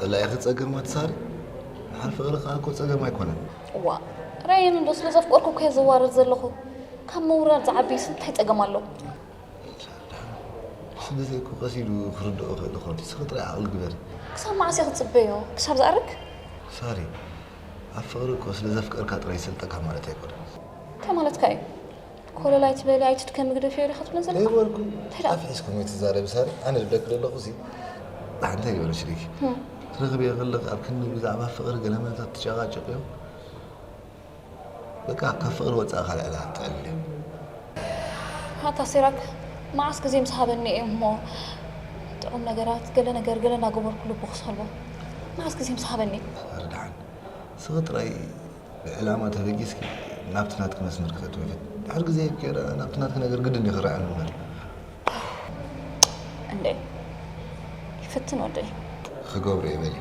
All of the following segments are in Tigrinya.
እላይ ኸ ጸገም ኣትሳሪ? ሓል ፍቕሪ ከኣ እኮ ጸገም ኣይኮነን። እዋ፣ ራየን እንዶ ስለ ዘፍቀርኩ እኮ እየ ዝዋረድ ዘለኹ። ካብ ምውራድ ዝዓብይስ እንታይ ጸገም ኣሎ? ስለ ዘይኮ ቀስ ኢሉ ክርድኦ ክእል ይኸውን። ስኺ ጥራይ ዓቕሊ ግበሪ። ክሳብ መዓስ እየ ክጽበዮ? ክሳብ ዝኣርግ? ሳሪ፣ ኣብ ፍቕሪ እኮ ስለ ዘፍቀርካ ጥራይ ይሰልጠካ ማለት ኣይኮነን። እንታይ ማለትካ እዩ? ኮለል ኣይትበሊ ኣይትድከሚ ግደፍዮ ኢኻ ትብለን ዘለኻ? ዘይበልኩ እንታይ ደኣ? ኣፍ ሒዝኩም ኣይትዛረቢ ሳሪ። ኣነ ዝብለኪ ዘለኹ ሲ እንታይ ይበልሽ ኢልኪ? ትረኽብዮ ከለኺ ኣብ ክንዲ ብዛዕባ ፍቕሪ ገለ መለታት ትጨቓጨቕዮ። በቃ ካብ ፍቕሪ ወጻኢ ካልእ ዕላል ትዕልልዮ። ኣታ ሲራክ መዓስ ግዜ ምስ ሃበኒ እየ እሞ ጥዑም ነገራት ገለ ነገር ገለ እናገበርኩ ልቡ ክሰልቦ መዓስ ግዜ ምስ ሃበኒ። ኣረ ደሓን ስኺ ጥራይ ብዕላማ ተበጊስኪ ናብቲ ናትኪ መስመር ክተእትዊ ኢኺ። ድሕሪ ግዜ ኬዳ ናብቲ ናትኪ ነገር ግድን እዩ ክረኣኒ እምበር። እንዴ ይፈትን ወደይ። ክገብሮ እየ በሊ።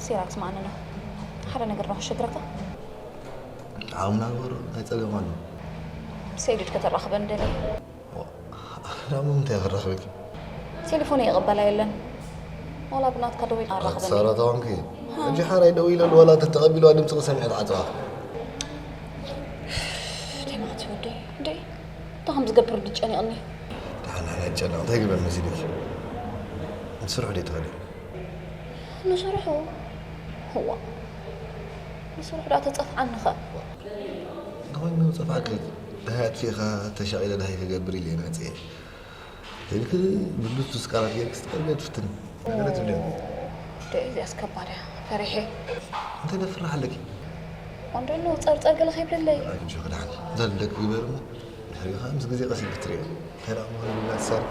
ሲራክ ስማዕኒ ነው ሓደ ነገር ነው ክሸግረካ። ዓቕምና ግበሮ እንታይ ጸገም ኣሎ? ሰይድ ከተራኽበ እንደለ። ናብ ምንታይ ክራኽበኪ? ቴሌፎን ይቕበላ የለን። ዋላ ብናትካ ደዊል ኣራኽበኒ። ኣትሳራ ተዋንኪ ሕጂ ሓራይ ደው ኢለሉ ዋላ ተተቐቢልዋ ድምፂ ክሰምዐ ተዓፅዋ። ደማት ወደይ እንዴ እንታይ ከም ዝገብር ድጨኒቕኒ። ደሓን ሓራይ ጨነቕ እንታይ ግበር መሲልኪ? ንስርሑ ደይ ትኸዲ? ንስርሑ ህዋ ንስርሑ ዳ ተፀፍዓኒ ኸ? እንተኾይኑ ፀፍዓኪ ደሃይ ኣጥፊእኻ ተሻቒለ ደሃይ ክገብር ኢለ መፅየ። ኢልኪ ብሉቱዝ ቃላት ጌርኪ ክትቀርብዮ ትፍትኒ። ገለ ትብልዮ። ደይ እዚኣስ ከባድ እያ ፈሪሐ። እንታይ ደፍርሕ ኣለኪ? ወንዶ ኣለዉ ጸርጸር ገለ ከይብለለይ። ኣጆኺ ደሓን ዘድለኪ ግበሪ እሞ ድሕሪኡ ከዓ ምስ ግዜ ቀስ ኢልኪ ትርእዮ። እንታይ ደኣ ምዃኑ ብላ ትሳር።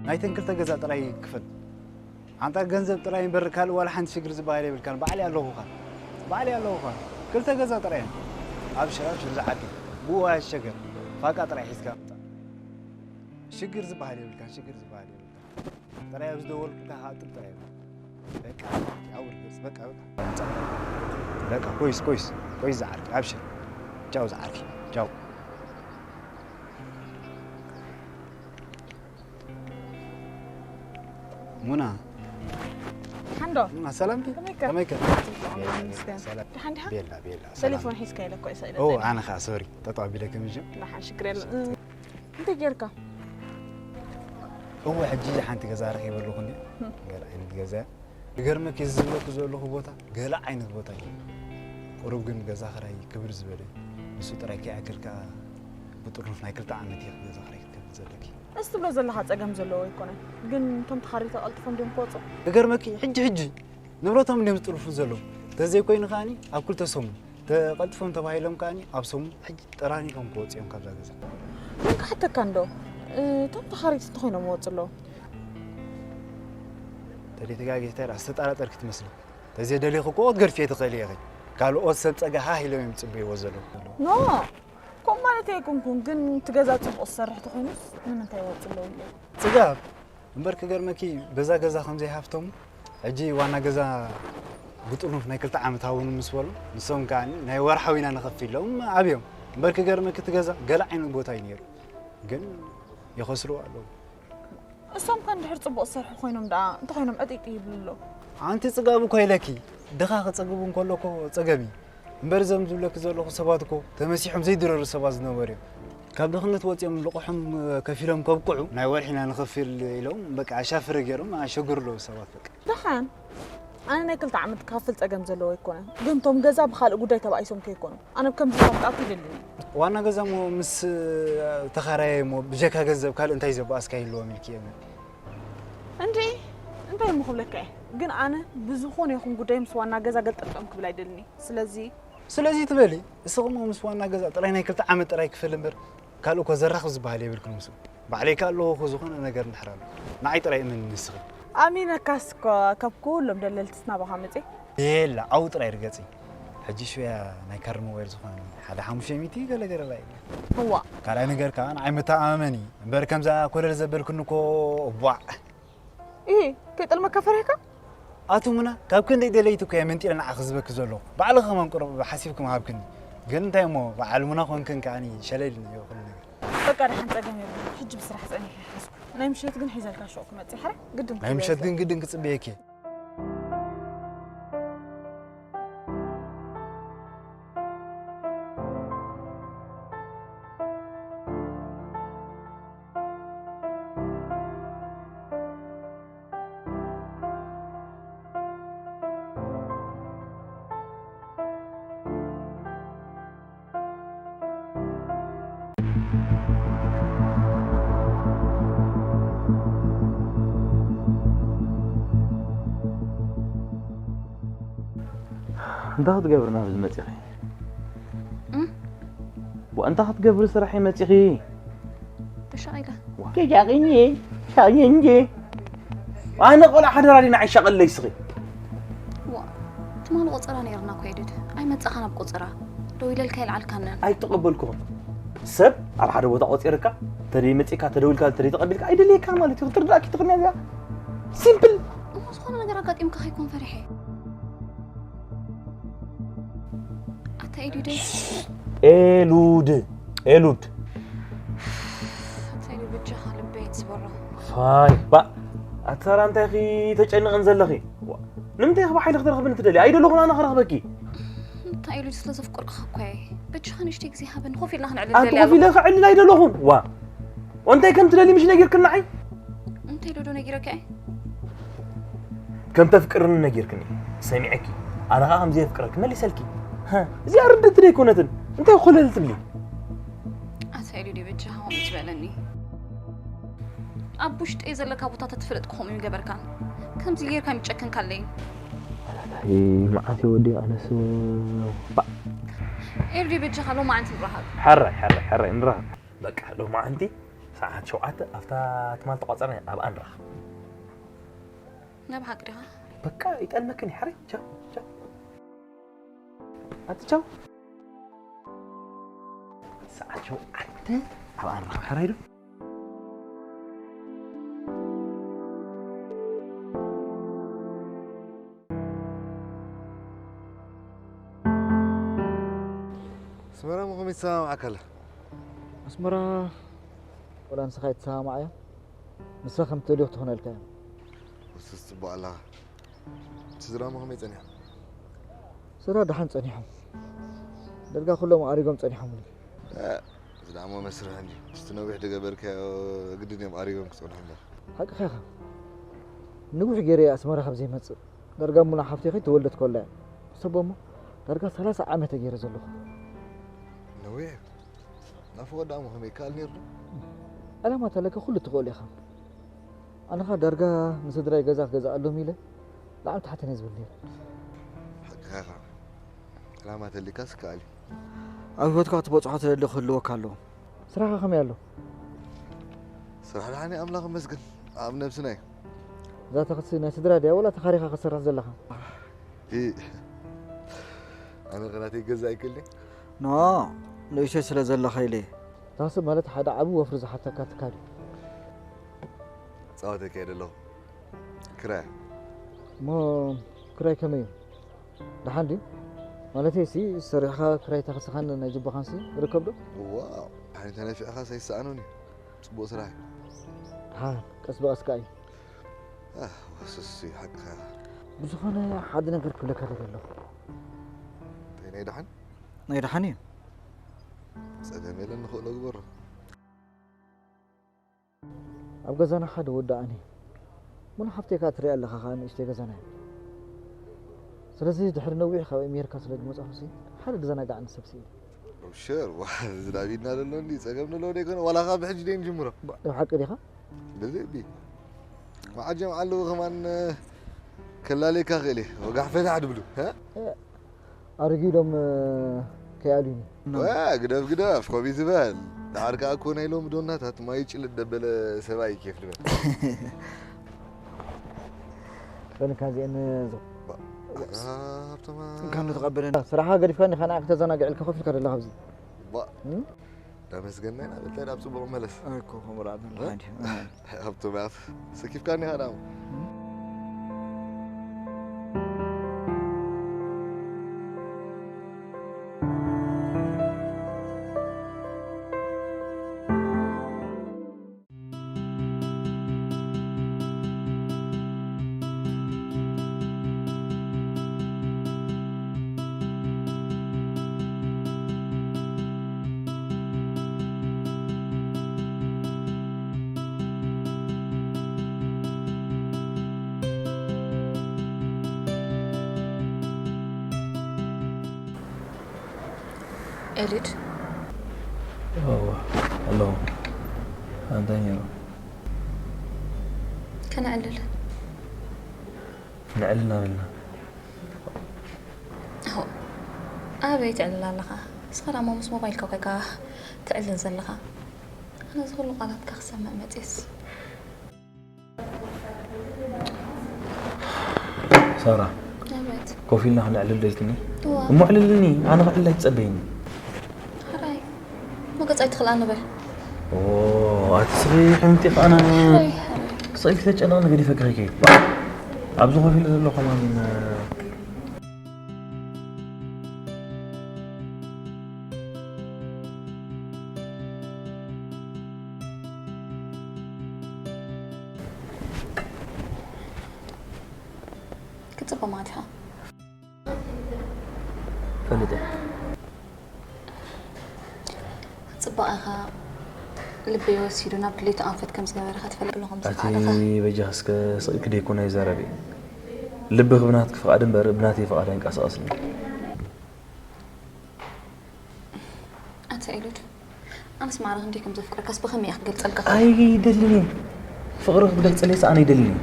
ናይተን ክልተ ገዛ ጥራይ ክፈል። ኣንታ ገንዘብ ጥራይ እምበር ካልእ ዋላ ሓንቲ ሽግር ዝበሃል የብልካን። ባዕለይ ኣለኹኻ። ባዕለይ ኣለኹኻ። ክልተ ገዛ ጥራይ እየን። ኣብሽር ኣብሽር ዝዓርከይ። ብኡ ኣይትሸገር። ፋቃ ጥራይ ሒዝካ ምጻእ። ሽግር ዝበሃል የብልካን። ሽግር ዝበሃል የብልካን። ጥራይ ኣብ ዝደወልኩልካ ሃጥም ጥራይ እየ። በቃ ኣውር ገጽ በቃ በቃ። በቃ ኮይስ ኮይስ ኮይስ ዝዓርከይ ኣብሽር። ቻው ዝዓርከይ ቻው። ሙና ሓንዶ ሙና ሰላምቲ ከመይከ? ከመይከ? ሰላም። ደሓን ዲኻ? ቤላ ቤላ ሰላም። ቴሌፎን ሒዝካ ኢለ እኮ እየ ሰኢለ ኦ ኣነ ኸዓ ሶሪ ጠጠው ኣቢለ ከም እዚኦም ደሓን ሽግር የለን። እንታይ ጌርካ? እወ ሕጂ ሓንቲ ገዛ ረኺበ ኣለኹ እንዲ ገለ ዓይነት ገዛ እያ። ዝገርመኪ እዚ ዝብለኩ ዘለኹ ቦታ ገለ ዓይነት ቦታ እዩ። ቁሩብ ግን ገዛ ኽራይ ክብር ዝበለ እዩ። ንሱ ጥራይ ከይኣክል ከኣ ብጥርኑፍ ናይ ክልተ ዓመት እዩ ገዛ ኽራይ ክትከፍሊ ዘለኪ። እዚ ትብሎ ዘለኻ ጸገም ዘለዎ ኣይኮነን። ግን እቶም ተኻረይቲ ቀልጢፎም ድዮም ክወጹ? ክገርመኪ ሕጂ ሕጂ ንብረቶም እንድዮም ዝጥርፉ ዘለዉ። ተዘይኮይኑ ከኣኒ ኣብ ክልተ ሰሙን ተቐልጢፎም ተባሂሎም ከኣኒ ኣብ ሰሙን ሕጂ ጠራኒፎም ክወፁ እዮም ካብዛ ገዛ። ግን ክሓተካ እንዶ እቶም ተኻረይቲ እንተኾይኖም ይወፁ ኣለዉ። ተደይተጋጊ እንታይ ደኣ ዝተጠራጠርኪ ትመስሊ። ተዘይደሊኺ እኮ ክትገድፍዮ ትኽእሊ ኢኺ። ካልኦት ሰብ ፀጋ ሃህ ኢሎም እዮም ዝፅበይዎ ዘለዉ። ኖ ከምኡ ማለተይ ኣይኮንኩን፣ ግን እቲ ገዛ ፅቡቕ ዝሰርሕ ተኾይኑስ ንምንታይ ይወፁ ኣለዉ ኢለ። ፅጋብ እምበር ክገርመኪ በዛ ገዛ ከምዘይሃፍተሙ ሕጂ ዋና ገዛ ብጥርኑፍ ናይ ክልተ ዓመት ሃቡኒ ምስ በሉ ንሶም ከኣ ናይ ወርሓዊ ኢና ንኸፍል ኢሎም ኣብዮም። እምበር ክገርመኪ እቲ ገዛ ገለ ዓይነት ቦታ እዩ ነይሩ፣ ግን ይኸስርዎ ኣለዉ። እሶም ከ እንድሕር ፅቡቕ ዝሰርሑ ኮይኖም ደኣ እንታይ ኮይኖም ዕጢጢ ይብሉ ኣለዉ? ኣንቲ ፅጋብ እኮ ኢለኪ፣ ድኻ ክፀግብ እንከሎ እኮ ፀገም እዩ። እምበር እዞም ዝብለኪ ዘለኹ ሰባት እኮ ተመሲሖም ዘይድረሩ ሰባት ዝነበሩ እዮም። ካብ ድኽነት ወፂኦም ልቆሖም ከፊሎም ከብቅዑ ናይ ወርሒ ኢና ንኸፍል ኢሎም በቃ ኣሻፍረ ገይሮም ኣሸግሩ ኣለዉ ሰባት በቃ። ደሓን ኣነ ናይ ክልተ ዓመት ክኸፍል ፀገም ዘለዎ ኣይኮነን፣ ግን እቶም ገዛ ብኻልእ ጉዳይ ተባኢሶም ከይኮኑ ኣነ ብከምዚ ኢልካ ክትኣቱ ኣይደልን እየ። ዋና ገዛ እሞ ምስ ተኻራያይ እሞ ብጀካ ገንዘብ ካልእ እንታይ ዘበኣስካ ይህልዎም ኢልኪ እየ እሞ። እንድዒ እንታይ እሞ ክብለካ እየ፣ ግን ኣነ ብዝኾነ ይኹን ጉዳይ ምስ ዋና ገዛ ገልጠምጠም ክብል ኣይደልን እየ። ስለዚ ስለዚ ትበሊ እስኺ እሞ ምስ ዋና ገዛ ጥራይ ናይ ክልተ ዓመት ጥራይ ክፈል እምበር ካልእ እኮ ዘራኽብ ዝበሃል የብልክን ምስኡ። ባዕለይ ከኣ ኣለኹ ዝኾነ ነገር እንድሕር ኣሎ ንዓይ ጥራይ እመንኒ እስኺ። ኣሚነካስ እኳ ካብ ኩሎም ደለልትስ ናባኻ መፅየ። ቤላ ኣብኡ ጥራይ ርገፂ። ሕጂ ሽያ ናይ ካርድ ሞባይል ዝኾነ ሓደ ሓሙሽተ ሚእቲ ገለ ገለ ላይ። እዋ ካልኣይ ነገር ከዓ ንዓይ መተኣማመኒ እምበር ከምዛ ኮለል ዘበልክኒ እኮ እቧዕ። እ ከይጠልመካ ፈሪሕካ? ኣቱ ሙና ካብ ክንደይ ደለይቲ እኮ እየ መንጢለ ንዓኺ ዝህበኪ ዘለኹ። ባዕልኺ ከማን ቁሩብ ሓሲብኪ ምሃብክኒ። ግን እንታይ እሞ በዓል ሙና ኮንክን ከዓኒ ሸለል ኢልኒ እዮ ኩሉ ነገር። በቃ ደሓን ጸገም የብሉን። ሕጂ ብስራሕ ጸኒሐ ይሓዝኩ። ናይ ምሸት ግን ሒዘልካ ሹቕ ክመጽእ ሓረ ግድን ናይ ምሸት ግን ግድን ክጽበየኪ እየ። እንታይ ክትገብሪ ናብዚ መፂኺ? እም? ዋ እንታይ ክትገብሪ ስራሕ መፂኺ? ተሻቒለ። ተሻቒኒ ሻቕኒ እንጂ ኣነ ቆልዓ ሓደራ ዲና ኣይሻቐለይ ስኺ። ዋ ትማሊ ቆፀራ ነይርና እኮ የድድ ኣይመፃኻን ኣብ ቆፀራ ደው ኢለልካ ይልዓልካንን። ኣይተቐበልኩኹም። ሰብ ኣብ ሓደ ቦታ ቆፂርካ ተደይ መፂካ ተደዊልካ ተደይ ተቐቢልካ ኣይደልየካ ማለት እዩ ክትርዳእኪ ትኽእል እያ። ሲምፕል። እሞ ዝኾነ ነገር ኣጋጢምካ ከይኮን ፈሪሐ። ኣታ ኤሉደ ኤሉድ ኤሉድ ኣታ ኤሉ ብጃኻ ልበይ ትስበሮ። ፋይ ባ ኣታ ሳራ እንታይ ኺ ተጨንቕን ዘለኺ? ዋ፣ ንምንታይ ኺ ብሓይሊ ክትረኽብኒ ትደልይ? ኣይደለኹን ኣነ ክረኽበኪ። ኣታ ኤሉ ስለ ዘፍቀርኩኻ እኮ እየ። በጃኻ ንእሽተይ ግዜ ሃበኒ ኮፍ ኢልና ክንዕልል ኣንቲ ደልየ ኮፍ ኢለ ኣለኹ። ክዕልል ኣይደለኹን። ዋ እንታይ ከም ትደሊ ምሽ ነጊርክናዓይ? እንታይ ዶ ዶ ነጊረካ እየ? ከም ተፍቅርኒ ነጊርክኒ ሰሚዐኪ። ኣነ ኸዓ ከም ዘየፍቅረኪ መሊሰልኪ። ሃ፣ እዚኣ ርድእቲ ደይኮነትን። እንታይ ኮለል ትብሊ? ኣታ ኤሉ ዲ በጃኻ ከምኡ ትበለኒ። ኣብ ውሽጠይ ዘለካ ቦታ ተትፍለጥ ከምኡ ይገበርካን። ከምዚ ጌርካ ይጨክንካለይ። መዓት ወዲ ኣነስ ኤሉ ዲ በጃኻ ሎማዓንቲ ንራኸብ። ሓራይ ሓራይ ሓራይ ንራኸብ። በቃ ሎማዓንቲ ሰዓት ሸውዓተ ኣብታ ትማል ተቋጸርና ኣብኣ ንራኸብ። ናብ ሓቂ ዲኻ? በቃ ይጠልመክን ሓራይ ቻው ቻው። ኣቲ ቻው። ሰዓት ሸውዓተ ኣብኣ ንራኸብ ሓራይ ዶ? ኣስመራ ሞ ከመይ ትሰማምዓካ ኣላ? ኣስመራ ወላ ንስኻ ኣይትሰማማዕ እያ። ንሳ ከም ትደልዮ ክትኾነልካ እያ። ወስስ ጽቡቕ ኣለኻ። ስድራ ሞ ከመይ ጸኒሖም? ስድራ ደሓን ጸኒሖም። ደርጋ ኩሎም ኣሪጎም ጸኒሖምኒ። እዚ ደኣ እሞ መስርሕ እንድዩ። ምስቲ ነዊሕ ዝገበርካዮ ግድን እዮም ኣሪጎም ክጸንሑ እምበር። ሓቅኻ ኢኻ። ንዊሕ ገይረ እየ ኣስመራ ካብ ዘይመጽእ። ዳርጋ ሙና ሓፍተይ ከይተወልደት ከላ እያ። ሕሰቦ እሞ ዳርጋ ሰላሳ ዓመት እየ ገይረ ዘለኹ። ነዊሕ እዩ። ናብ ፈቐድኣ እሞ ከመይ ይከኣል ነይሩ ዶ? ዕላማ ተለካ ኩሉ ትኽእል ኢኻ። ኣነ ኸኣ ዳርጋ ንስድራይ ገዛ ክገዝኣሎም ኢለ ላዕሊ ታሕተን እየ ዝብል ነይረ። ሓቅኻ ኢኻ። ዕላማ ተሊካስ ይከኣል እዩ። ኣብ ህይወትካ ክትበጽሖ ትደሊ ክህልወካ ኣለዎ። ስራሕኻ ከመይ ኣሎ? ስራሕ ደሓን እዩ ኣምላኽ ይመስገን። ኣብ ነብስና እዩ። እዛ ተኽሲ ናይ ስድራ ድያ ወላ ተኻሪኻ ክትሰርሕ ዘለኻ? እ፣ ኣነ ኸ ናተይ ገዛ ኣይክእልን? ኖ፣ ንእሽተይ ስለ ዘለኻ ኢለ እየ። ታስብ ማለት ሓደ ዓቢ ወፍሪ ዝሓተካ ትካል እዩ። ጻወተካ እየ ዘለኹ። ክራይ። እሞ ክራይ ከመይ እዩ? ደሓን ድዩ? ማለተይ ሲ ሰሪሕኻ ክራይ ታክስኻን ናይ ጅባኻን ሲ ይርከብ ዶ? ዋው፣ ድሓን ተነፊዕኻስ ኣይሰኣኖን እዩ። ጽቡቕ ስራሕ እዩ። ደሓን ቀስ ብቐስ ከኣ እዩ። ኣህ፣ ወስስ እዩ ሓቅኻ ኢኻ። ብዝኾነ ሓደ ነገር ክብለካ ደልየ ኣለኹ። እንታይ ናይ ደሓን? ናይ ደሓን እዩ። ጸገም የለን ንኽእሎ ግበሮ። ኣብ ገዛና ሓደ ወዲ ኣነ ሙሉ ሓፍተይ ከኣ ትሪኣ ኣለኻ ከኣ ንእሽተይ ገዛና እያ። ስለዚ ድሕሪ ነዊሕ ካብ ኣሜሪካ ስለ ዝመጻኹ ሲ ሓደ ዝዘናጋዓኒ ሰብ ስኢነ። ኣብሽር ዋ፣ እዚ ዳቢድና ዘሎ እንዲ ጸገም ዘለዎ ዘይኮነ ዋላ ካብ ብሕጂ ደይ ንጅምሮ። ዶ ሓቂ ዲኻ? ብልቢ መዓጀም ኣለዉ ከማን ከላለካ ክእል እየ ወጋሕ ፈታሕ ድብሉ። ኣረጊዶም ከይኣልዩኒ። ወ ግደፍ ግደፍ ኮቢ ዝበል። ደሓር ከኣ እኮ ናይ ሎሚ ዶናታት ማይ ጭልጥ ደበለ ሰብኣይ ኬፍ ድበል። በልካ እዚአን ሃብቶም እንኳን ተቐበለና። ስራሓ ገዲፍካ ንኻ ንዓ ክተዘናግዕ ኢልካ ኮፍ ኢልካ ደለኻ ኣብዚ። ባ እም? እንዳመስገንና ኢና፣ በልታይ ናብ ጽቡቕ መለስ። እኮ ከምኡ ደኣ በል፣ እ? ሓንቲ። ሃብቶም ኣፍ ሰኪፍካኒ ኢኻ ደኣ። ኤልድ። እወ፣ ኣለኹ። እንታይ ነይሩ? ከነዕልል። ነዕልል እናበልና። ሆ፣ ኣበይ ትዕልል ኣለኻ? ንስኻ ደኣ እሞ ምስ ሞባይልካ ኮይንካ ትዕልል ዘለኻ። ኣነ እዚ ኩሉ ቃላትካ ክሰምዕ መጺኤስ። ሳራ፣ ኣቤት። ኮፍ ኢልና ክነዕልል ዶ ኢልክኒ? እዋ። እሞ ኣዕልልኒ፣ ኣነ ክዕልል ኣይትጸበይኒ። ሕራይ፣ እሞ ገጻይ ትኽልኣኒ በል። ኦ፣ ኣቲ ስኺ ሕምቲ ቃና። ሕራይ፣ ሕራይ። ስቕ ኢልኪ ተጨነቕኒ ገዲፈኪ ከይከይድ። ኣብዚ ኮፍ ኢለ ዘለኹ ከማን፣ ክትጽበ ማለት ኢኻ። ፈሊጠ። ጽባቐኻ ልበይ ወሲዱ ናብ ድሌቱ ኣንፈት ከም ዝገበረኻ ትፈልጥ ኣለኹ፣ ከም ኣቲ ዝኸኣለኻ። በጃኻ እስከ ስቕ ኢልኪ ደይኮነ ይዛረቢ። ልብኺ ብናትኪ ፍቓድ እምበር ብናተይ ፍቓድ ኣይንቀሳቐስን እዩ። ኣታ ኤልድ፣ ኣነስ ማዕረ ክንደይ ከም ዘፍቅረካስ ብኸመይ እየ ክገልጸልካ? ኣይደልን እየ። ፍቕሪ ክትገልጸለይስ ኣነ ኣይደልን እየ።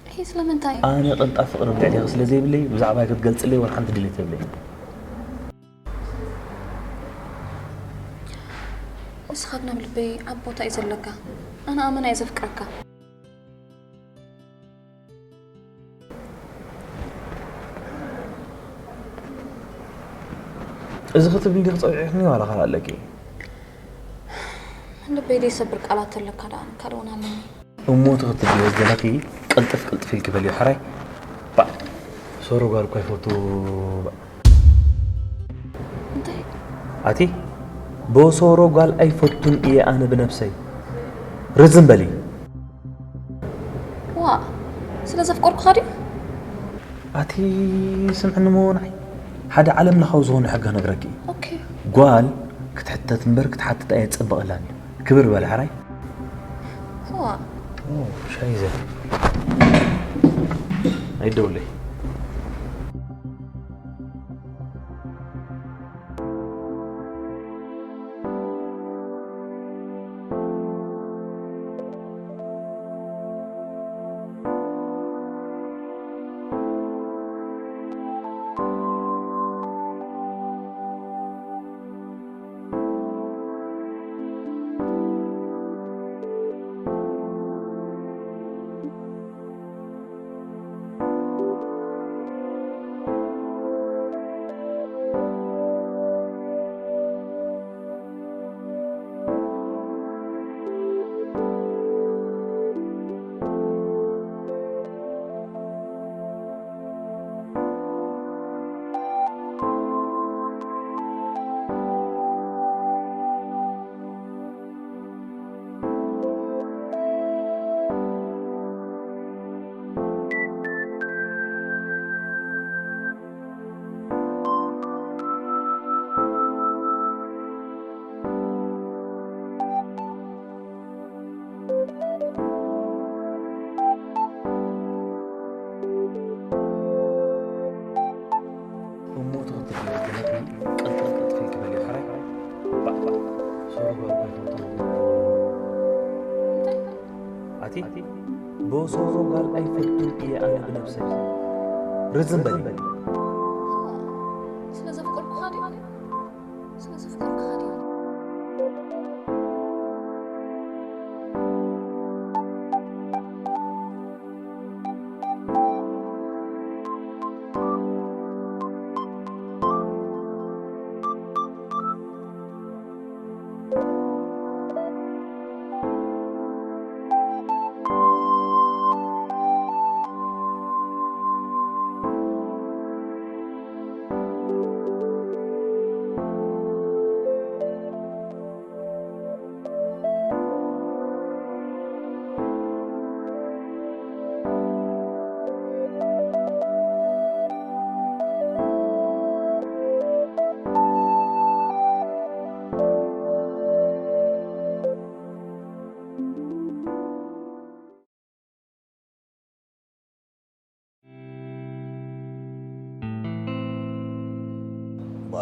ይሄ ስለምንታይ? ኣነ ቅንጣብ ፍቕሪ ብልዕሌኺ ስለ ዘይብለይ፣ ብዛዕባይ ክትገልጽለይ ወላ ሓንቲ ድሌት የብለይን። ንስኻ ግን ኣብ ልበይ ዓቢ ቦታ እዩ ዘለካ። ኣነ ኣመና እየ ዘፍቅረካ። እዚ ክትብሊ ዲኺ ጸዊዕክኒ ዋላ ካልእ ኣለኪ? ልበይ ደይሰብር ቃላት ተለካ ደኣ ካልእ እውን ኣለኒ። እሞ እቲ ክትብልዮ ዝደለኺ ቅልጥፍ ቅልጥፍ ኢልኪ በልዮ ሕራይ። ባዕ፣ ሶሮ ጓል እኮ ይፈቱ። ባዕ። እንታይ? ኣቲ፣ ቦሶሮ ጓል ኣይፈቱን እየ ኣነ ብነብሰይ። ርዝም በሊ። ዋ፣ ስለ ዘፍቀርኩኻ ድዩ? ኣቲ፣ ስምዕኒ እሞ ንዓይ ሓደ ዓለም ለኻዊ ዝኾነ ሕጊ ክነግረኪ እዩ። ኦኬ። ጓል ክትሕተት እምበር ክትሓትት ኣየጸብቐላን እዩ። ክብር በሊ ሕራይ። ዋ። ኦ፣ ሻይ ዘ-፣ ኣይደውለይ። እሞ ትኽትል ስለ ዝገለጽ ቀልጠፍ ቀልጥፍ ኢልኪ በልዮ። ሕራይ ባእ ባእ ሶሮ ጓል እኮ ይፈቱ። ኣቲ ቦሶሮ ጓል ኣይፈቱን እየ ኣነ ብነብሰይ። ርዝም በሊ። ስለ ዘፍቀርኩኻ ድዩ? ስለ ዘፍቀርኩኻ ድዩ?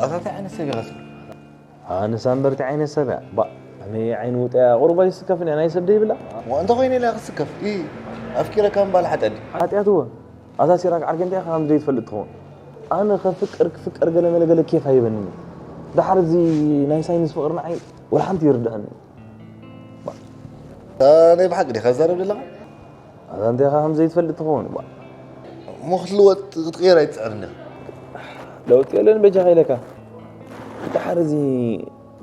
ኣታ እንታይ ዓይነት ሰብ ኢኻ? ኣነስ ኣንበርቲ ዓይነት ሰብ እያ። ባ፣ ከመይ ዓይኒ ውጠያ ቁሩብ ኣይስከፍን እያ፣ ናይ ሰብ ደይብላ። ዋ፣ እንተ ኾይነ ኢላ ክስከፍ። ኢ፣ ኣፍቂረካ ምባል ሓጢኣት ድዩ? ሓጢኣት እወ። ኣታ ሲራክ ዓርከይ እንታይ ኢኻ ከም ዘይትፈልጥ ትኸውን? ኣነ ከፍቅር ክፍቀር ገለ መለ ገለ ኬፍ ኣይበንን እዩ። ደሓር እዚ ናይ ሳይንስ ፍቕሪ ንዓይ ወላ ሓንቲ ይርድኣኒ። ባ፣ ኣታ ናይ ብሓቂ ዲኻ ትዛረብ ዘለኻ? ኣታ እንታይ ኢኻ ከም ዘይትፈልጥ ትኸውን? ባ፣ እሞ ክትልወጥ ክትቅየር ኣይትጽዕርን ዲኻ? ለውጢ የለን በጃኻ ኢለካ። ደሓር እዚ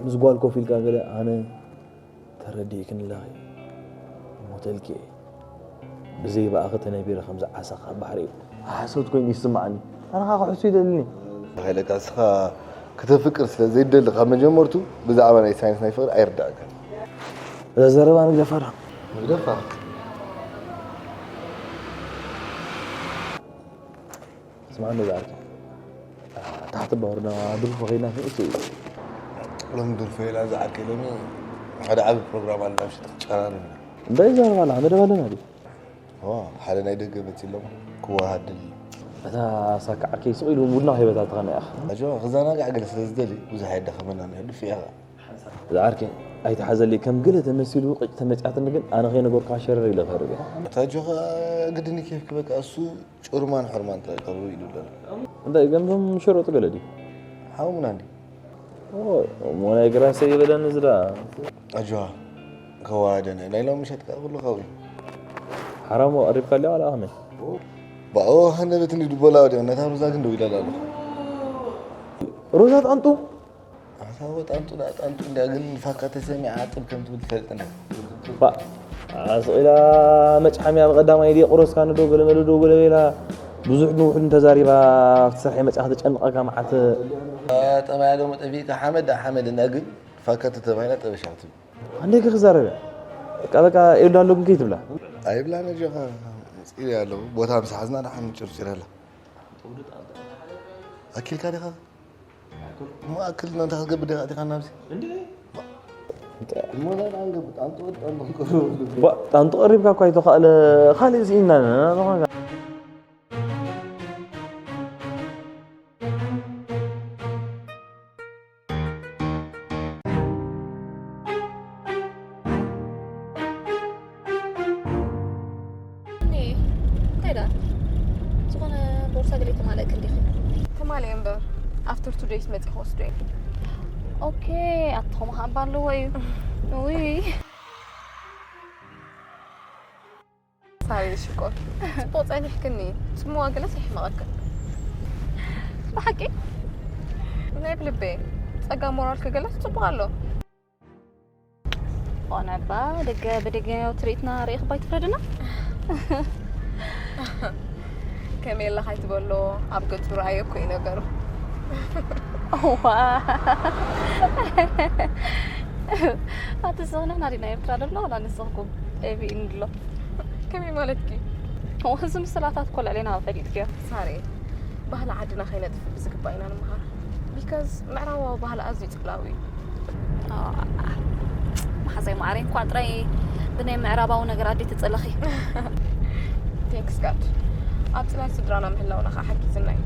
ምስ ጓል ኮፍ ኢልካ ገለ ኣነ ተረዲእክኒ ኣለኺ። ሞተልኪ እየ። ብዘይ ብኣኺ ተነቢረ ከምዚ ዓሳ ካብ ባሕሪ ሓሶት ኮይኑ ይስምዓኒ። ኣነ ኸኣ ክሕሱ ይደልኒ። ኢለካ እስኻ ከተፍቅር ስለ ዘይደሊ ካብ መጀመርቱ ብዛዕባ ናይ ሳይንስ ናይ ፍቕሪ ኣይርዳእካን። እዛ ዘረባ ንግደፋ ዶ? ንግደፋ። ስምዓኒ ዝዓርከይ። ታሕቲ ባወርና ድርፎ ኸይድና ክንእቱ እዩ። ሎሚ ድርፎ ኢላ ዝዓርከይ ሎሚ ሓደ ዓቢ ፕሮግራም ኣለና ምሽት ክትጨራርም ኢና። እንታይ ይዛረብ ኣለኻ? መደብ ኣለና ድዩ? ኦ፣ ሓደ ናይ ደገ መጺእ ሎሚ ክወሃድ ደልዩ። እታ ሳካ ዓርከይ ስቕ ኢሉ ቡና ከይበታተኸና ኢኻ። ኣጆኻ ክዘናጋዕ ገለ ስለ ዝደሊ ብዙሕ ኣየዳኽመናን እዩ። ድፍእ ኢኻ። ዝዓርከይ ኣይትሓዘለይ፣ ከም ገለ ተመሲሉ ቅጭ ተመጺኣትኒ ግን ኣነ ከይነገርኩኻ ሸረር ኢለ ክህርብ እየ። ኣታ ኣጆኻ ግድን ኬፍ ክበቃ እሱ ጩርማን ሕርማን ተቀርቡ ኢሉ ኣሎ። እንታይ ገምዞም ሸሮጡ ገለ ድዩ? ሓሙና እንዲ። ኦ፣ እሞ ናይ ግራሰ ይበለኒ ዝዳ። ኣጆኻ ከዋደነ ናይ ሎሚ ምሸት ከኣ ኩሉ ካብኡ እዩ። ሓራሞ ቀሪብካ ኣለያ ዋላ ከመይ? ባኦ ሃንደበት እንዲ ድቦላ ወዲቕ ነታ ሮዛ ግን ደው ኢላ ኣላ ኣለኹ። ሮዛ ጣንጡ? ኣታ ወጣንጡ ዳ ጣንጡ እንድያ ግን ፋካ ተሰሚዓ ጥብ ከም ትብል ትፈልጥ እንድያ። ባ፣ ኣስቕ ኢላ መጭሓምያ ብቐዳማይ ድየ ቁረስካ ንዶ ገለ መለ ዶ ገለ ኢላ ብዙሕ ንውሕድ እንተዛሪባ ክትሰርሐ መጽኣ ከተጨንቐካ መዓልቲ። ጠባያ ዶ መጠፊእካ ሓመድ ዳ ሓመድ እንድያ ግን ፋካ ተተባሂላ ጠበሻ ክትብል። ኣንደይ ከ ክዛረብ እያ? በቃ፣ በቃ፣ ኤሉ ኣሎ ግን ከይትብላ። ኣይብላን ኣጆኻ፣ መጺእ ኣለኹ። ቦታ ምስ ሓዝና ደሓን ጭርጭር ኣላ። ኣኪልካ ዲኻ? እሞ ኣክል ነው ታስገብ ዲኻ ዲኻ ናብዚ? እንዴ? እሞ ዛ ጣንገብ፣ ጣንጦ፣ ጣንጦ፣ ጣንጦ። ዋ፣ ጣንጦ ቀሪብካ እኮ ኣይተኻእለ፣ ካልእ ስኢና፣ ዝኾንካ። እኔ፣ እንታይ ደኣ? ዝኾነ ቦርሳ ገለ ተማልእክ እንዲኺ? ተማልእ እምበር፣ after two days መጺእ ክወስዶ እየ። ኦኬ፣ ኣትኹም ሃባ ኣለዎ እዩ። ውይ። ሳሪ ሽኮር፣ ጽቡቕ ጸኒሕክኒ። ጽምዋ ገለስ የሕመቐክን። ብሓቂ? ናይ ብልበይ። ጸጋ ሞራልኪ ገለስ ጽቡቕ ኣሎ። ኾነ እባ ደገ ብደገኛዊ ትርኢትና ርኢኽባ ኣይትፍረድና። ከመይ ኣለኻ ኣይትበሎ፣ ኣብ ገጹ ረኣዮ እኮ እዩ ነገሩ። እዋ። ኣቲ ስቕ ንሕና ዲና ኤርትራ ደሎ ዋላ ንስኽኩም ኤቢ እንድሎ? ከመይ ማለትኪ? እዋ፣ እዚ ምስላታት እኮ ልዕሌና ፈሊጥክዮ። ሳሬ፣ ባህሊ ዓድና ከይነጥፍእ ብዝግባእ ኢና ንምሃር። ቢካዝ ምዕራባዊ ባህሊ ኣዝዩ ጽላዊ እዩ። ኣዋ፣ መሓዛይ ማዓረይ፣ እንኳዕ ጥራይ ብናይ ምዕራባዊ ነገር ኣደይ ትጸለኺ። ቴንክስ ጋድ። ኣብ ጽላል ስድራና ምህላውና ኸኣ ሓጊዝና እዩ።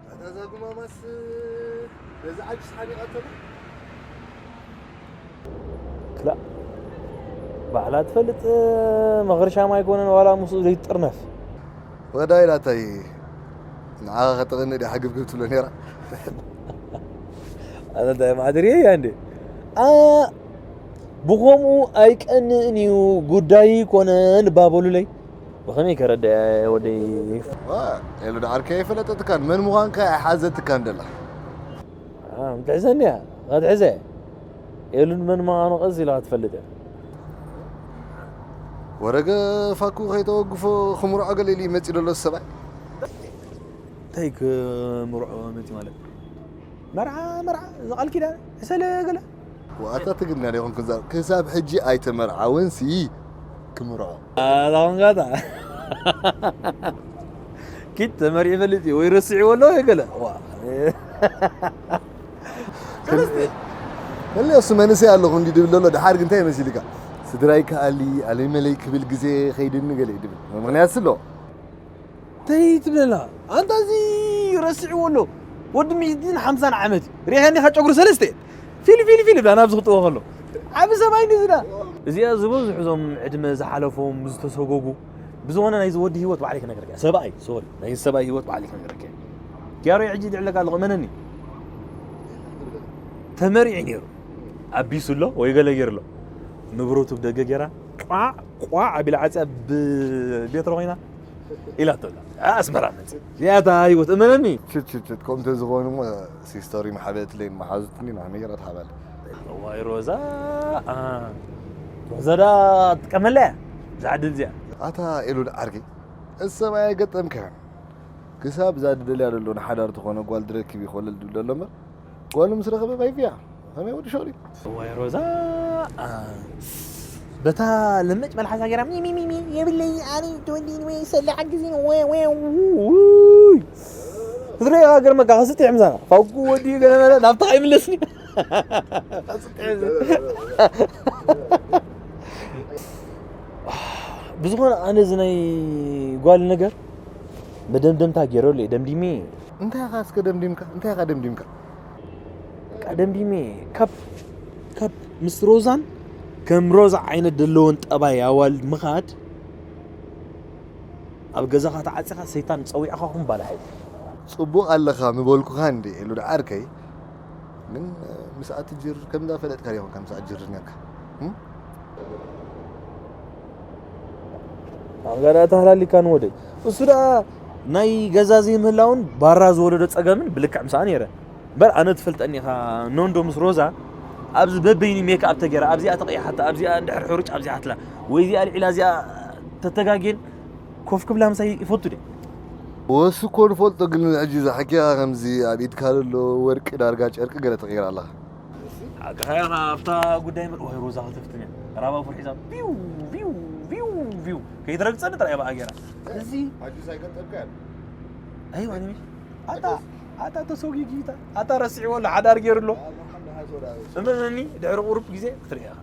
ኣታ እዛ ጉማማስ ነዚ ዓጁስ ሓኒቓቶ። ክላእ ባዕላ ትፈልጥ፣ መኽርሻም ኣይኮነን ዋላ ምስኡ ዘይትጥርነፍ። ወዳ ኢላታይ ንዓኻ ከተቕንእ ድያ ሓግብግብ ትብሎ ነይራ? ኣነ እንታይ ማዕድር እያ እንዴ? ኣ፣ ብኸምኡ ኣይቀንእን እዩ፣ ጉዳይ ይኮነን እባ በሉለይ። ብኸመይ ከረድእ ወደይ? ዋ፣ ኤሉ ደሓር ከይፈለጠትካን መን ምዃንካ ኣይሓዘትካን ደላ። ኣ፣ ምትሕዘኒ እያ። ክትሕዘ ኤሉን መን ምዃኑ ቀስ ኢላ ክትፈልጥ እያ። ወረገ ፋኩ ከይተወግፎ ክምርዖ ገለ ኢሉ ይመፅእ ዘሎ ሰብኣይ። እንታይ ክምርዖ መፂ ማለት? መርዓ መርዓ፣ እዚ ቃል ኪዳን ሕሰለ ገለ። ዋታ ትግርኛ ዲኹም ክዛር ክሳብ ሕጂ ኣይተመርዓወን ሲ ክምርዖ። ኣላኹም ጋታ ኪድ ተመሪዑ ይፈልጥ እዩ ወይ ረሲዕዎ ኣሎ ወይ ገለ። ዋ መለሱ መንእሰይ ኣለኹ እንዲ ድብል ዘሎ ድሓር ግን እንታይ መሲልካ? ስድራይ ከኣሊ ኣለይ መለይ ክብል ግዜ ኸይድኒ ገለ እዩ ድብል ምኽንያት ስሎ። እንታይ ትብለና ኣንታ? እዚ ረሲዕዎ ኣሎ። ወዲ ሚእትን ሓምሳን ዓመት እዩ። ሪእኻ እንዲኻ ጨጉሩ ሰለስተ እየ። ፊል ፊል ፊል ይብላ ናብዚ ክጥዎ ከሎ። ዓቢ ሰብኣይ እንዲ ዝዳ። እዚኣ ዝበዝሑ እዞም ዕድመ ዝሓለፎም ዝተሰጎጉ ብዝኾነ ናይዚ ወዲ ህይወት ባዕለይ ክነግረካ እየ። ሰብኣይ ሶሪ ናይ ሰብኣይ ህይወት ባዕለይ ክነግረካ እየ። ኪያሮ ሕጂ ይድዕለካ ኣለኹ እመነኒ። ተመሪዑ ነይሩ ኣቢሱ ኣሎ ወይ ገለ ገይሩ ኣሎ። ንብረቱ ብደገ ገይራ ቋዕ ቋዕ ኣቢላ ዓፅያ ብቤትሮ ኮይና ኢላቶ ኣላ ኣስመራ መፅእ እዚኣታ ህይወት እመነኒ። ሽት ሽት ሽት ከምኡ እንተዝኸውን እሞ ሲስተሪ ማሕበትለይ መሓዙትኒ ናብ መገራት ሓባል። ዋይ ሮዛ ሮዛ ዳ ትጥቀመላ እያ እዛ ዕድል እዚኣ። ኣታ ኤሉል ዓርከይ እዚ ሰብኣይ ኣይገጠምካዮን ክሳብ እዛ ድደልያ ዘሎ ንሓዳር ትኾነ ጓል ድረክብ ይኾለል ድብል ዘሎ እምበር ጓሉ ምስ ረኸበ ባይፍያ ከመይ ወዲ ሸቕሊ። እዋይ ሮዛ በታ ለመጭ መልሓሳ ገይራ ሚሚሚሚ የብለይ ኣነ ተወዲኒ ወይ ሰለ ሓግዚኒ ወይ ወይ ክትሪኦ ኢኻ ገርመካ ከስቲ ሕምዛና ፋጉ ወዲ ገለ ናብታ ይምለስኒ ብዝኾነ ኣነ እዚ ናይ ጓል ነገር መደምደምታ ገይረሉ እየ ደምዲሜ። እንታይ ኢኻ እስከ ደምዲምካ እንታይ ኢኻ ደምዲምካ? ደምዲሜ ካብ ካብ ምስ ሮዛን ከም ሮዛ ዓይነት ዘለወን ጠባይ ኣዋልድ ምኻድ ኣብ ገዛኻ ተዓፂኻ ሰይጣን ፀዊዕኻ ኹም ባልዓ እዩ። ፅቡቕ ኣለኻ ምበልኩኻ እንዲ ኢሉ ደዓርከይ ግን ምስ ኣትጅር ከምዛ ፈለጥካ ዲኹም ከምዚ ኣጅርኛካ ኣንጋዳ ተሃላሊካ ንወደይ እሱ ደኣ ናይ ገዛ ዘይምህላውን ባራ ዝወለዶ ፀገምን ብልክዕ ምሳኣ ነይረ እምበር ኣነ ትፈልጠኒ ኢኻ ኖንዶ ምስ ሮዛ ኣብዚ በበይኒ ሜክ ኣፕ ተገይራ ኣብዚኣ ተቐይሓታ ኣብዚኣ እንድሕር ሕሩጭ ኣብዚኣ ትላ ወይ እዚኣ ልዒላ እዚኣ ተተጋጌን ኮፍ ክብላ ምሳይ ይፈቱ ድያ ወሱ እኮ ንፈልጦ ግን ሕጂ እዛ ሕኪያ ከምዚ ኣብ ኢድካ ዘሎ ወርቂ ዳርጋ ጨርቂ ገለ ተቐይራ ኣለኻ ሓቅኻ ኢኻ ኣብታ ጉዳይ ምር ወይ ሮዛ ክተፍትን እያ ራባ ፍርሒዛ ቢው ቢው ቢው ቢው ከይትረግፀኒ ጥራይ ባኣ ገይራ እዚ ኣጁስ ኣይገጠምካያን ኣይዋ ንሚ ኣታ ኣታ ተሰጊጊታ ኣታ ረሲዕዎ ኣሎ ሓዳር ገይሩ ኣሎ እመነኒ ድሕሪ ቁሩብ ግዜ ክትርኢ ኢኻ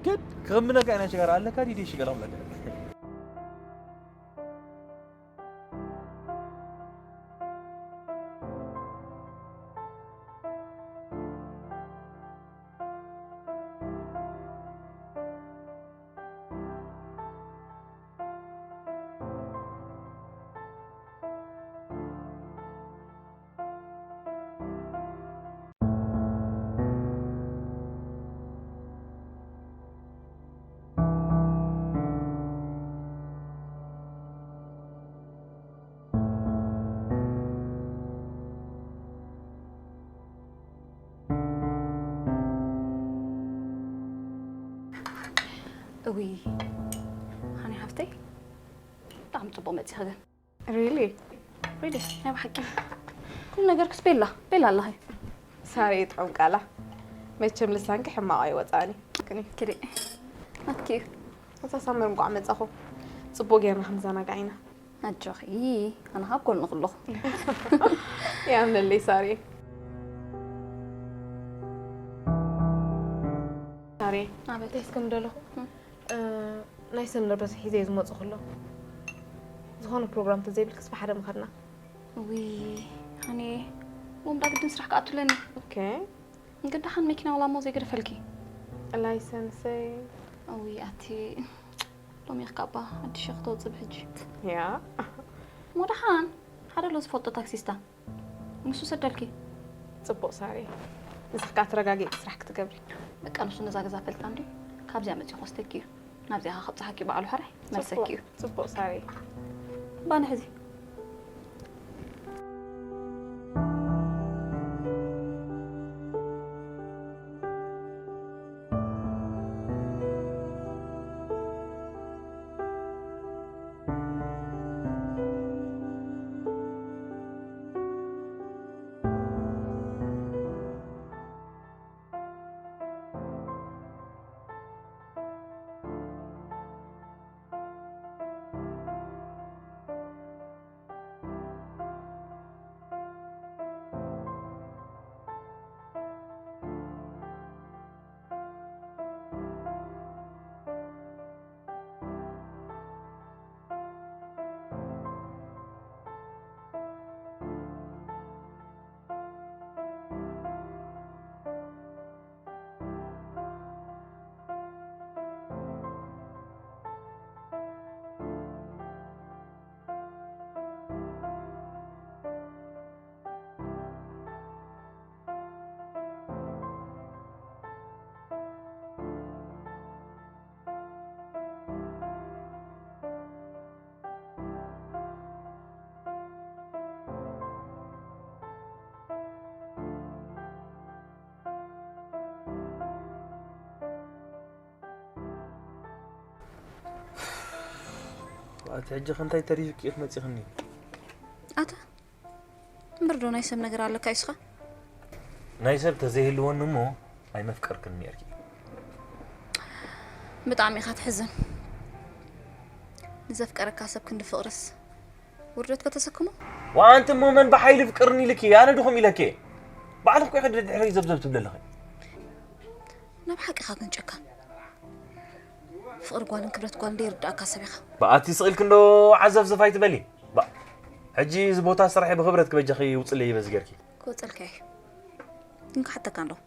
ግን ክኽምነካ ኢና ሽጋራ ኣለካ ዲዲ ሽጋራ ኣለካ እውይ ሃኒ ሓፍተይ ብጣዕሚ ፅቡቅ መፂኺ ግን ሪሊ ሪሊ ናይ ብሓቂ ኩሉ ነገርክስ ቤላ ቤላ ኣለኺ ሳሪ ጥዑም ቃላ መቸም ልሳንኪ ሕማቕ ኣይወፃኒ ክኒ ክዲ ናትኪ እዩ እዛ ሳመር እንቋዕ መፃኹ ፅቡቅ ጌርና ክንዘናጋዕ ኢና ኣጆኺ ኣነ ካብ ጎንኺ ኣለኹ ያምነለይ ሳሪ ሳሪ ኣበይ እስከ ምደለኹ ናይ ሰንደበት ሒዘ ዝመፁ ከሎ ዝኾነ ፕሮግራም ተዘይብልክስ ብሓደ ምኸድና ውይ ሃኒ ሎም ዳ ግድን ስራሕ ክኣቱለኒ ኦኬ ግን ደሓን መኪና ዋላ እሞ ዘይገደፈልኪ ላይሰንሰይ ውይ ኣቲ ሎም ኢኽ ካባ ኣዲሽ ክትወፅእ ብሕጂ ያ እሞ ደሓን ሓደ ሎ ዝፈልጦ ታክሲስታ ንሱ ሰደልኪ ፅቡቕ ሳሪ ንስኻ ተረጋጊ ስራሕ ክትገብሪ በቃ ንሱ ነዛ ገዛ ፈልጣ እንዲ ካብዚኣ መፂኡ ክወስደኪ እዩ ናብዚኣ ከብፅሓኪ በዓሉ ሓራይ መልሰኪ እዩ ፅቡቕ ሳሪ ባንሕዚ ኣቲ ሕጂ ከ እንታይ ተሪፍኪ ኢኺ መጺኽኒ? ኣታ እምበር ዶ ናይ ሰብ ነገር ኣለካ ኢስኻ? ናይ ሰብ ተዘይህልወኒ እሞ ኣይመፍቀርክን ነርኪ። ብጣዕሚ ኢኻ ትሕዝን። ንዘፍቀረካ ሰብ ክንዲ ፍቕርስ ውርደት ከተሰክሞ? ወኣንቲ እሞ መን ብሓይሊ ፍቅርኒ ኢልኪ? ኣነ ድኹም ኢለኪ? ባዕልኺ እኮ ኢኺ ድሕረይ ዘብዘብ ትብሊ ኣለኺ። ናብ ሓቂኻ ግን ጨካን። ፍቕሪ ጓልን ክብረት ጓልን ደይርዳእካ ሰብ ኢኻ። ብኣቲ ስቕ ኢልኪ እንዶ ዓዘፍዘፍ ኣይትበሊ። ባ፣ ሕጂ እዚ ቦታ ስራሐይ ብኽብረት ክበጃኺ ይውፅለይ ይበዝ ጌርኪ። ክወፀልካ እዩ። ግን ክሓተካ ኣለኹ።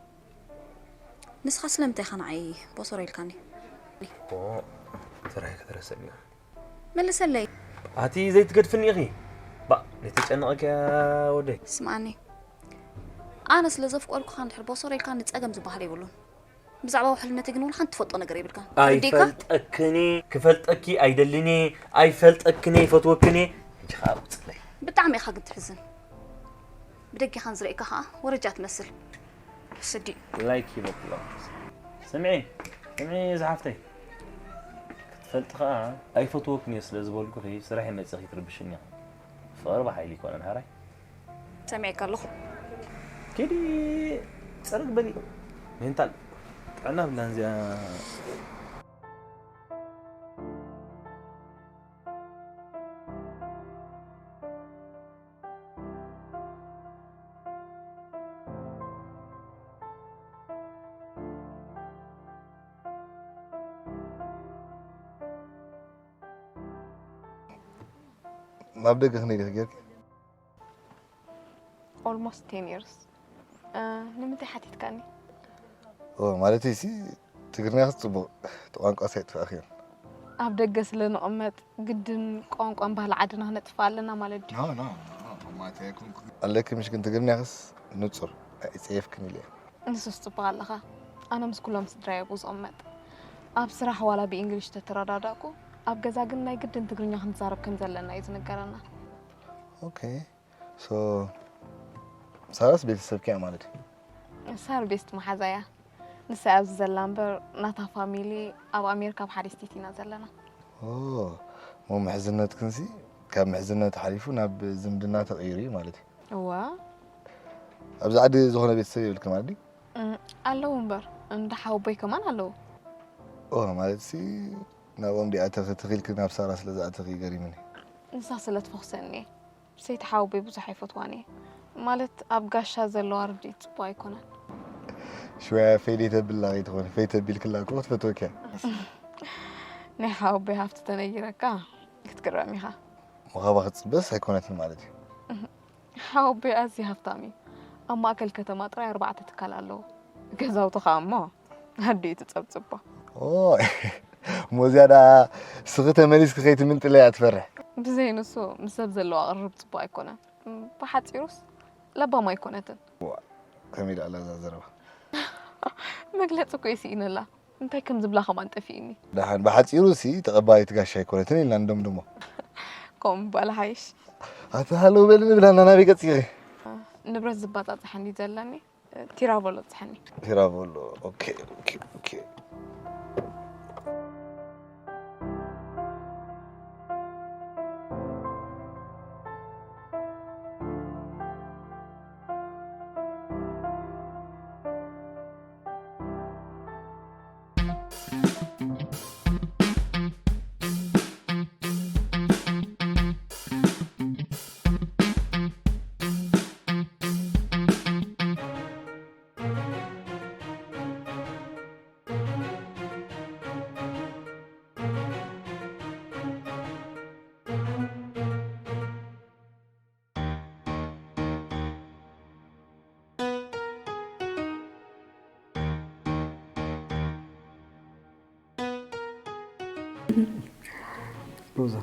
ንስኻ ስለምንታይ ኢኻ ንዓይ ቦሶሮ ኢልካኒ? ኦ፣ ስራሐይ ክትረስዕኒ ኢኺ። መልሰለይ። ኣቲ ዘይትገድፍኒ ኢኺ። ባ፣ ዘይተጨነቐኪ ወደይ። ስምዓኒ። ኣነ ስለ ዘፍቀርኩኻ እንድሕር ቦሶሮ ኢልካኒ ጸገም ዝበሃል የብሉን። ብዛዕባ ውሕልነተይ ግን እውን ሓንቲ ትፈልጦ ነገር የብልካን። ተረዲእካ? ኣይፈልጠክን፣ ክፈልጠኪ ኣይደልን እየ፣ ኣይፈልጠክን፣ ይፈትወክን እየ። ሕጂ ኸዓ ውፅለይ። ብጣዕሚ ኢኻ ግን ትሕዝን። ብደጊኻ ንዝርእየካ ኸዓ ወረጃ ትመስል። ስዲ። ላይክ ይበቅሎ። ስምዒ፣ ስምዒ ዝሓፍተይ። ክትፈልጢ ኸዓ ኣይፈትወክን እየ ስለ ዝበልኩኺ ስራሐይ መፂኺ ትርብሽኒ ኢኺ። ፍቕሪ ብሓይሊ ኣይኮነን ሓራይ። ሰሚዐካ ኣለኹ። ኪዲ ፅርግ በሊ። ሜንታል ጥዕና ብላን እዚኣ። ናብ ደገ ክንደይ ዲኺ ጌርኪ? Almost ten years። እ፣ ንምንታይ ሓቲትካኒ? ኦ፣ ማለተይ ሲ ትግርኛኺ ጽቡቕ፣ እቲ ቋንቋስ ኣይጥፋእኽዮን። ኣብ ደገ ስለ ንቕመጥ ግድን ቋንቋን ባህሊ ዓድና ክነጥፍእ ኣለና ማለት ድዩ? ኖ፣ ኖ፣ ኖ፣ ኖ፣ ማለተይ ኣይኮንኩን። ኣለኪ ምሽ ግን ትግርኛኽስ ንጹር፣ ኣይጸየፍክን ኢለ እየ። ንሱስ ጽቡቕ ኣለኻ። ኣነ ምስ ኩሎም ስድራይ ኣብኡ ዝቕመጥ። ኣብ ስራሕ ዋላ ብኢንግሊሽ ተተረዳዳእኩ፣ ኣብ ገዛ ግን ናይ ግድን ትግርኛ ክንዛረብ ከም ዘለና እዩ ዝንገረና። ኦኬ። ሶ ሳራስ ቤተሰብኪ እያ ማለት እዩ? ሳር ቤስት መሓዛ እያ። ንሳ ኣብዚ ዘላ እምበር ናታ ፋሚሊ ኣብ ኣሜሪካ ኣብ ሓደ ስቴት ኢና ዘለና። ኦ፣ እሞ ምሕዝነትክንሲ ካብ ምሕዝነት ሓሊፉ ናብ ዝምድና ተቐይሩ እዩ ማለት እዩ። እዋ። ኣብዚ ዓዲ ዝኾነ ቤተሰብ የብልኪ ማለት ድዩ? እም፣ ኣለዉ እምበር እንዳ ሓወቦይ ከማን ኣለዉ። ኦ፣ ማለትሲ ናብኦም ዲኣ ተኺ ተኺልኪ ናብ ሳራ ስለ ዝኣተኺ ገሪሙኒ። ንሳ ስለ ትፈኹሰኒ እየ። ሰይቲ ሓወቦይ ብዙሕ ኣይፈትዋን እየ። ማለት ኣብ ጋሻ ዘለዋ ርድኢት ጽቡቕ ኣይኮነን። ሽወያ ፈይደይ ተብላ ከይትኾኒ፣ ፈይ ተቢልክላ እኮ ክትፈትወኪ እያ። ናይ ሓወቦይ ሃፍቲ ተነጊረካ ክትግረም ኢኻ። ምኻባ ክትጽበስ ኣይኮነትን ማለት እዩ። ሓወቦይ ኣዝዩ ሃፍታም እዩ። ኣብ ማእከል ከተማ ጥራይ ኣርባዕተ ትካል ኣለዎ። ገዛውቲ ኸኣ እሞ ኣደይ ትጸብጽቦ። ኦይ፣ እሞ እዚኣ ደኣ ስኺ ተመሊስኪ ከይትምንጥለያ ትፈርሕ። ብዘይ ንሱ ምስ ሰብ ዘለዋ ቅርርብ ጽቡቕ ኣይኮነን። ብሓጺሩስ ለባም ኣይኮነትን። ዋእ፣ ከመይ ደኣ ኣላ እዛ ዘረባ? መግለጺ እኮ እየ ስኢነላ። እንታይ ከም ዝብላ ከማን ጠፊእኒ። ደሓን ብሓጺሩ ሲ ተቐባሊት ጋሻ ኣይኮነትን ኢልና ንደምድሞ። ከምኡ ምባል ሓይሽ። ኣቲ ሃለው በልኒ ብላና ናበይ ቀጺኺ? ንብረት ዝባጻጽሓ እንዲ ዘለኒ ቲራቮሎ ጽሓኒ። ቲራቮሎ ኦኬ ኦኬ ኦኬ። ሮዛ፣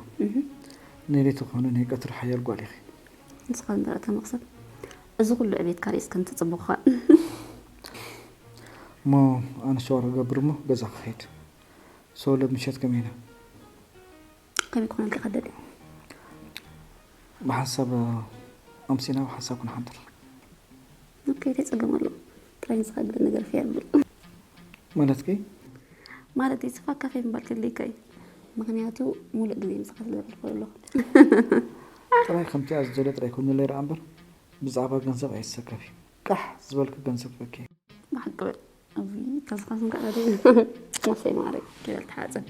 ናይ ለይቲ ክኾነ ናይ ቀትሪ ሓያል ጓል ኢኺ። ንስኻ እምበር ኣታ መቕሰን፣ እዚ ኩሉ ዕቤትካ ርእስ ከም ትጽብቑኻ። እሞ ኣነ ሸዋር ክገብር እሞ ገዛ ክኸይድ። ሶ ሎምሸት ከመይ ኢና? ከመይ ክኾነልካ ከደሊ? ብሓንሳብ ኣምሲና ብሓንሳብ ክንሓድር። ኦኬ፣ እንታይ ጸገም ኣለዎ? ጥራይ ንስኻ ግደ ነገር ከየብል። ማለትኪ? ማለተይ ስፋ ካፌ ምባል ከድልየካ እዩ። ምኽንያቱ ሙሉእ ግዜ ምሳኻ ስለ ዘሕልፈሉ ኣለኹ። ጥራይ ከምቲ ኣዝደለ ጥራይ ኮንለይ ረኣ እምበር ብዛዕባ ገንዘብ ኣይሰከፊ። ቃሕ ዝበልክ ገንዘብ በኪ። ብሓቂ በል። እውይ፣ ተስፋ ስንካ ነብሰይ ማረይ ይበል ተሓፀብ።